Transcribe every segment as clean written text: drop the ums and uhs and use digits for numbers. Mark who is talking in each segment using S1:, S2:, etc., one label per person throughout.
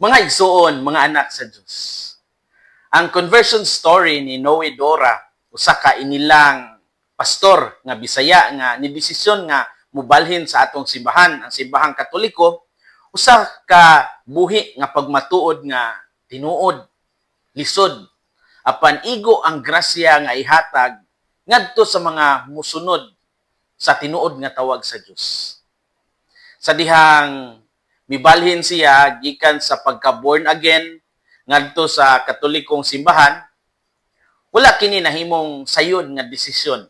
S1: Mga igsuon, mga anak sa Diyos. Ang conversion story ni Noe Dora, usa ka inilang pastor nga Bisaya nga nidesisyon nga mubalhin sa atong simbahan, ang Simbahang Katoliko, usa ka buhi nga pagmatuod nga tinuod, lisod, apan igo ang grasya nga ihatag ngadto sa mga musunod sa tinuod nga tawag sa Dios. Sa dihang mibalhin siya gikan sa pagka born again ngadto sa Katolikong simbahan, wala kini nahimong sayon nga desisyon.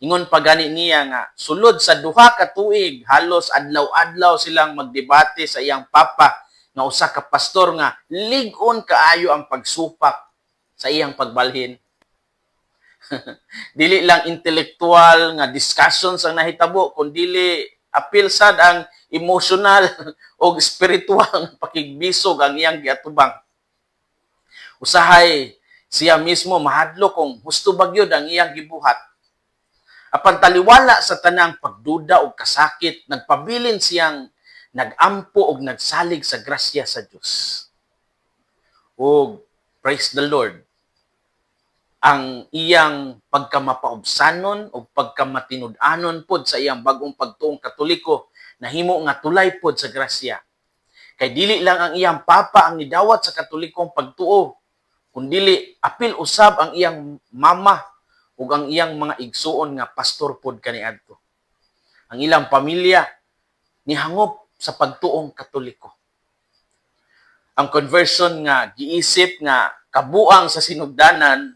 S1: Ingon pa gani niya nga sulod sa 2 ka tuig, halos adlaw-adlaw silang magdebate sa iyang papa nga usa ka pastor nga lig-on kaayo ang pagsupak sa iyang pagbalhin. Dili lang intelektual nga discussions ang nahitabo, kundili apil sad ang emotional o spiritual nga pakigbisog ang iyang giatubang. Usahay siya mismo mahadlok kung husto ba gyud ang iyang gibuhat. Apan taliwala sa tanang pagduda og kasakit, nagpabilin siyang nagampo og nagsalig sa grasya sa Dios. Og praise the Lord, ang iyang pagkamapaubsanon o pagkamatinud-anon pod sa iyang bagong pagtuong Katoliko nahimo nga tulay pod sa grasya. Kay dili lang ang iyang papa ang nidawat sa Katolikong pagtuo, kundili apil usab ang iyang mama ug ang iyang mga igsuon nga pastor pod kaniadto. Ang ilang pamilya nihangop sa pagtuong Katoliko. Ang conversion nga giisip nga kabuang sa sinugdanan,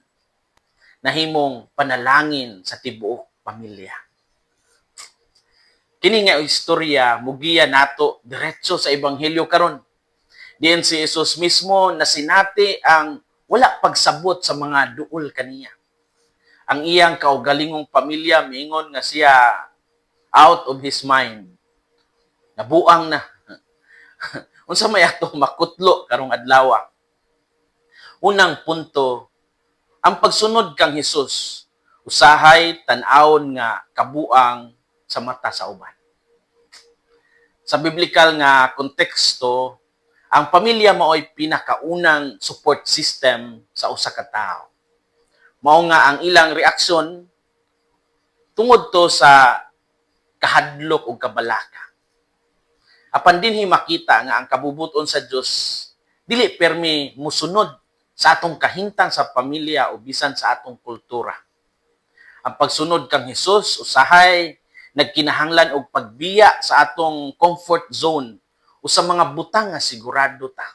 S1: nahimong panalangin sa tibuok pamilya. Kini nga istorya mugiya nato diretso sa Ebanghelyo karon. Diin si Jesus mismo nasinati ang wala pagsabot sa mga duol kaniya. Ang iyang kaugalingong pamilya miingon nga siya out of his mind. Nabuang na. Unsa may ato makutlo karong adlaw? Unang punto, ang pagsunod kang Hesus usahay tan-awon nga kabuang sa mata sa uban. Sa biblical nga konteksto, ang pamilya maoy pinakaunang support system sa usa ka tawo. Mao nga ang ilang reaksyon tungod to sa kahadlok ug kabalaka. Apan dinhi makita nga ang kabubuton sa Dios dili permi musunod sa atong kahintang sa pamilya o bisan sa atong kultura. Ang pagsunod kang Hesus usahay nagkinahanglan og pagbiya sa atong comfort zone o sa mga butang nga sigurado ta.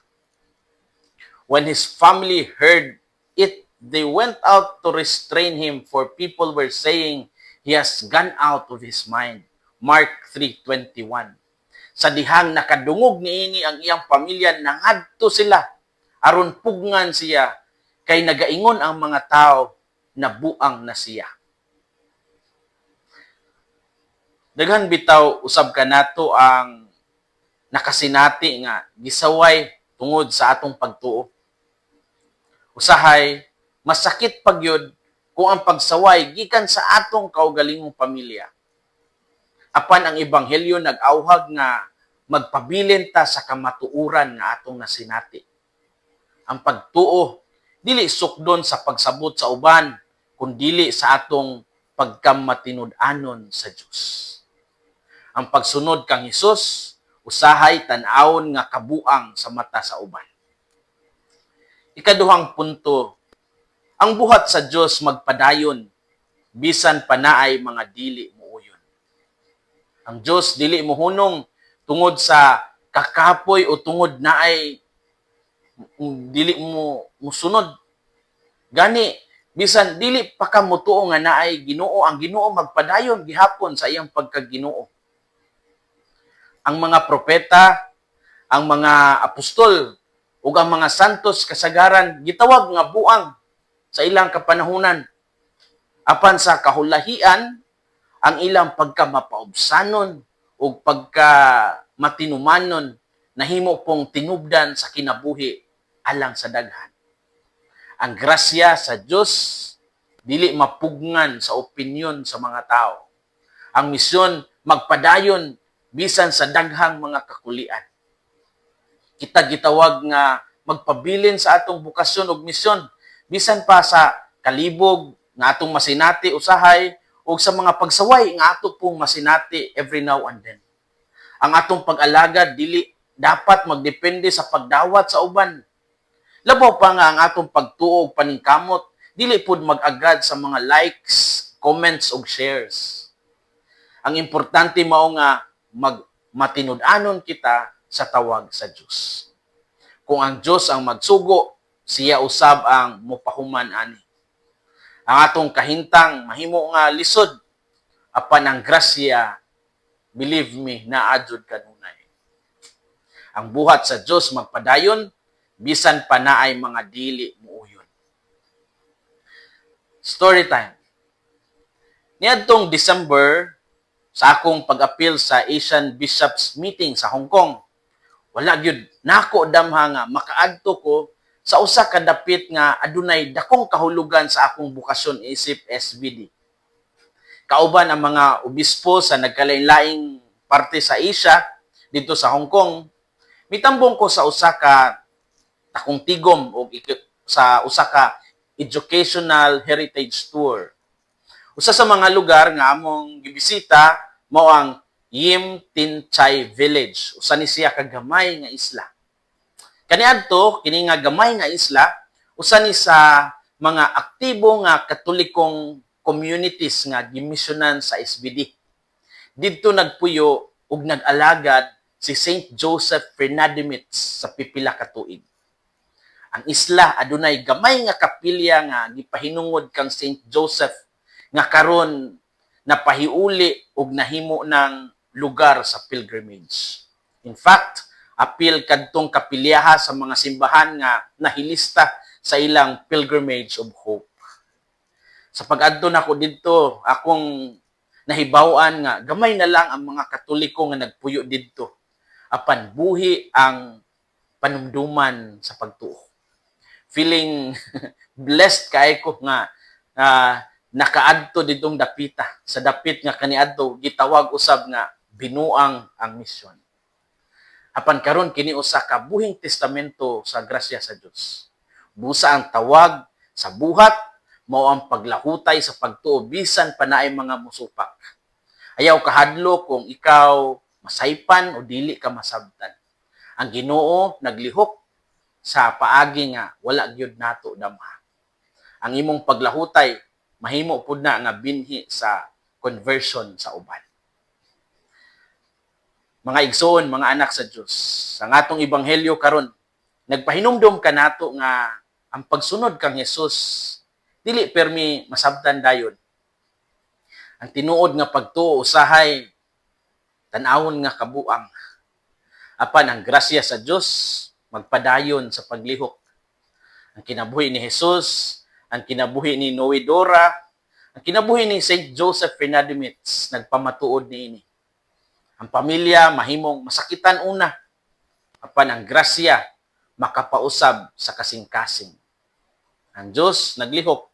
S1: When his family heard it, they went out to restrain him, for people were saying, "He has gone out of his mind." Mark 3:21. Sa dihang nakadungog niini ang iyang pamilya, nangadto sila aron pugngan siya kay nagaingon ang mga tao na buang na siya. Daghan bitaw usab kanato ang nakasinati nga gisaway tungod sa atong pagtuo. Usahay masakit pagyud kung ang pagsaway gikan sa atong kaugalingong pamilya. Apan ang Ebanghelyo nag-awhag nga magpabilin ta sa kamatuoran nga atong nasinati. Ang pagtuo dili sukdon sa pagsabot sa uban, kundili sa atong pagkamatinud-anon sa Dios. Ang pagsunod kang Hesus usahay tan-awon nga kabuang sa mata sa uban. Ikaduhang punto, ang buhat sa Dios magpadayon bisan pa naay mga dili muuyon. Ang Dios dili mohunong tungod sa kakapoy o tungod naay dili mo musunod. Gani bisan dili pa ka motuo nga naay Ginoo, ang Ginoo magpadayon gihapon sa iyang pagkaginoo. Ang mga propeta, ang mga apostol ug ang mga santos kasagaran gitawag nga buang sa ilang kapanahunan. Apan sa kahulahian, ang ilang pagkamapaubsanon ug pagka matinumanon nahimo pong tinubdan sa kinabuhi alang sa daghan. Ang grasya sa Dios dili mapugngan sa opinyon sa mga tao. Ang misyon magpadayon bisan sa daghang mga kakulian. Kita gitawag nga magpabilin sa atong bokasyon ug misyon bisan pa sa kalibog nga atong masinati usahay ug sa mga pagsaway nga ato pong masinati every now and then. Ang atong pag-alagad dili dapat magdepende sa pagdawat sa uban. Labaw pa nga ang atong pagtuo ug paningkamot dili pud mag-agad sa mga likes, comments ug shares. Ang importante mao nga mag matinud-anon kita sa tawag sa Dios. Kung ang Dios ang magsugo, siya usab ang mopahuman ani. Ang atong kahintang mahimo nga lisod, apan ang grasya, believe me, naa jud kanunay. Ang buhat sa Dios magpadayon bisan pa naay mga dili muuyon. Story time. Niadtong December, sa akong pag-apil sa Asian Bishops Meeting sa Hong Kong, wala gyud nako damha nga makaadto ko sa usa ka dapit nga adunay dakong kahulugan sa akong bokasyon isip SVD. Kauban ang mga obispo sa nagkalain-laing parte sa Asia didto sa Hong Kong, mitambong ko sa usa ka takong tigom o sa usa ka educational heritage tour. Usa sa mga lugar nga among gibisita mao ang Yim Tin Chai Village. Usa ni siya ka gamay nga isla. Kaniadto kini nga gamay nga isla, usa ni sa mga aktibo nga Katolikong communities nga gimisyonan sa SVD. Didto nagpuyo ug nag-alagad si Saint Joseph Freinademetz sa pipila ka tuig. Ang isla adunay gamay nga kapilya nga gipahinungod kang Saint Joseph nga karon napahiuli ug nahimo ng lugar sa pilgrimage. In fact, apil kadtong kapilyaha sa mga simbahan nga nahilista sa ilang Pilgrimage of Hope. Sa pag-adto nako didto, akong nahibaw-an nga gamay na lang ang mga Katoliko nga nagpuyo didto. Apan buhi ang panumduman sa pagtuo. Feeling blessed kay ko nga nakaadto didtong dapita sa dapit nga kaniadto gitawag usab nga binuang ang misyon. Apan karon kini usa ka buhing testamento sa grasya sa Dios. Busa ang tawag sa buhat mao ang paglahutay sa pagtuo bisan pa naay mga musupak. Ayaw kahadlok kung ikaw masaypan o dili ka masabtan. Ang Ginoo naglihok sa paagi nga wala gyud nato damha. Ang imong paglahutay mahimo pud na nga binhi sa conversion sa uban. Mga igsoon, mga anak sa Dios, sa atong ebanghelyo karon, nagpahinumdom kanato nga ang pagsunod kang Hesus dili permi masabtan dayon. Ang tinuod nga pagtuo usahay tan-awon nga kabuang. Apan ang grasya sa Dios magpadayon sa paglihok. Ang kinabuhi ni Jesus, ang kinabuhi ni Noe Dora, ang kinabuhi ni Saint Joseph Freinademetz nagpamatuod niini. Ang pamilya mahimong masakitan una, apan ang grasya makapausab sa kasing-kasing. Ang Dios naglihok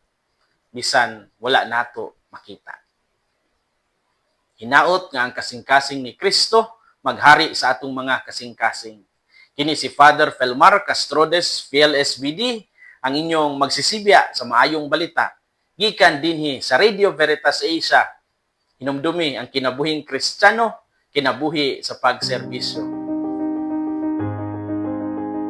S1: bisan wala nato makita. Hinaot nga ang kasing-kasing ni Kristo maghari sa atong mga kasing-kasing. Kini si Father Felmar Castrodes, PLSVD, ang inyong magsisibya sa maayong balita. Gikan dinhi sa Radio Veritas Asia. Hinumdumi ang kinabuhing Kristiyano, kinabuhi sa pagserbisyo.